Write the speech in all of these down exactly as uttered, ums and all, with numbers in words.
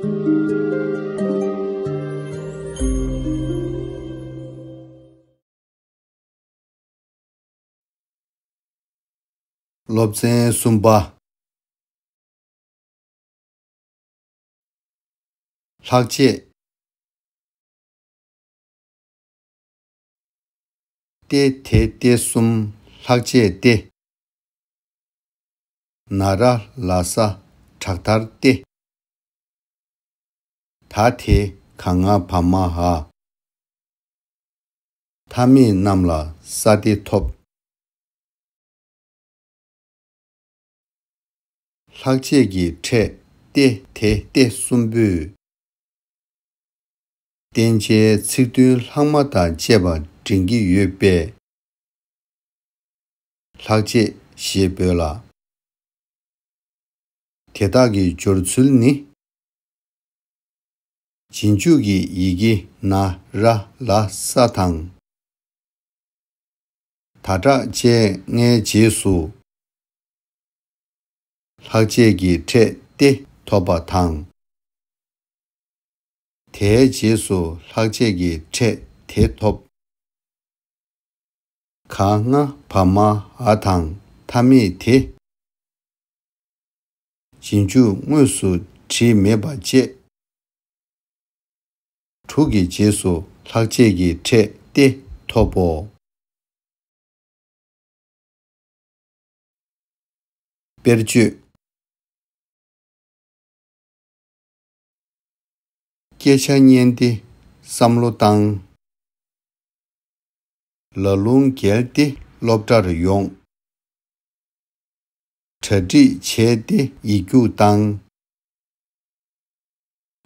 སློབ་ཚན་གསུམ་པ། ལྷག་བཅས། ཏེ་དེ་སྟེ་གསུམ་ལྷག་བཅས་ཏེ། ན་ར་ལ་ས་དྲག་མཐར་ཏེ། ད་དེ་ག་ང་བ་མ་འ། མཐའ་མེད་རྣམས་ལ་ས་སྟེ་ཐོབ། ལྷག་བཅས་ཀྱི་ཕྲད་ཏེ་དེ་སྟེ་གསུམ་པོས། བསྟན་བྱའི་ཚིག་དོན་ལྷག་མ་དང་བཅས་པ་འདྲེན་གྱི་ཡོད་པས། ལྷག་བཅས་ཞེས་འབོད་ལ། དེ་དག་གི་སྦྱོར་ཚུལ་ནི། རྗེས་འཇུག་གི་ཡི་གེ་ན་ར་ལ་ས་དང་། ད་དྲག་བཅས་ལྔའི་རྗེས་སུ། ལྷག་བཅས་ཀྱི་ཕྲད་ཏེ་ཐོབ་པ་དང་། དེའི་རྗེས་སུ་ལྷག་བཅས་ཀྱི་ཕྲད་དེ་ཐོབ། ག་ང་བ་མ་འ་དང་མཐའ་མེད་དེ། རྗེས་འཇུག་དངོས་སུ་བྲིས་མེད་པ་བཅས། དྲུག་གི་རྗེས་སུ་ལྷག་བཅས་ཀྱི་ཕྲད་ཏེ་ཐོབ་བོ། དཔེར་བརྗོད། སྐད་ཆ་ཉན་ཏེ་བསམ་བློ་བཏང་། ལ་ལུང་བརྒལ་ཏེ་སློབ་གྲྭར་ཡོང་། གྲ་སྒྲིག་བྱས་ཏེ་ཡིག་རྒྱུགས་བཏང་།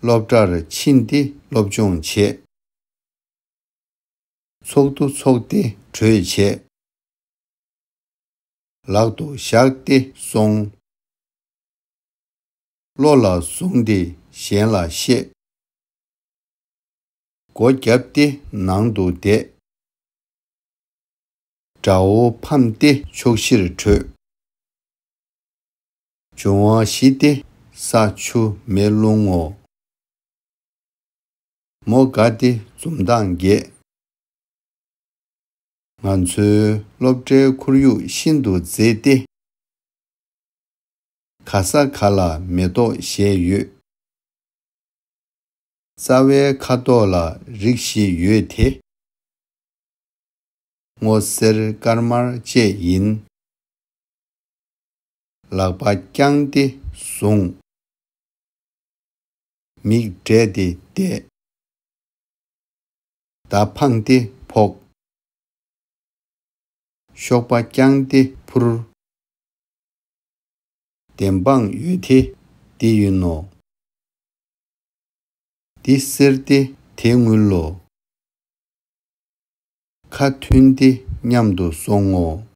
སློབ་གྲྭར་ཕྱིན་ཏེ་སློབ་སྦྱོང་བྱས། ཚོགས་འདུ་ཚོགས་ཏེ་གྲོས་བྱས། ལག་ཏུ་བཞག་སྟེ་སོང་། བློ་ལ་བཟུང་སྟེ་གཞན་ལ་བཤད། སྒོ་བརྒྱབ་སྟེ་ནང་དུ་བསྡད། དགྲ་བོ་ཕམ་སྟེ་ཕྱོགས་བཞིར་བྲོས། འབྱུང་བ་བཞི་སྟེ་ས་ཆུ་མེ་རླུང་ངོ་། མོ་དགའ་སྟེ་འཛུམ་མདངས་རྒྱས། ང་ཚོའི་སློབ་གྲྭའི་ཁོར་ཡུག་ཤིན་ཏུ་མཛེས་ཏེ། ག་ས་ག་ལ་མེ་ཏོག་བཞད་ཡོད། རྩ་བའི་ཁ་དོག་ལ་རིགས་བཞི་ཡོད་དེ། སྔོ་སེར་དཀར་དམར་བཅས་ཡིན། ལག་པ་བརྐྱངས་ཏེ་བཟུང་། མིག་བགྲད་དེ་བལྟས། མདའ་འཕངས་ཏེ་ཕོག། གཤོག་པ་བརྐྱངས་ཏེ་འཕུར། བདེན་དཔང་ཡོད་དེ་འདི་ཡིན་ནོ། འདི་གསེར་ཏེ་དེ་དངུལ་ལོ། ཁ་མཐུན་ཏེ་མཉམ་དུ་སོང་ངོ་།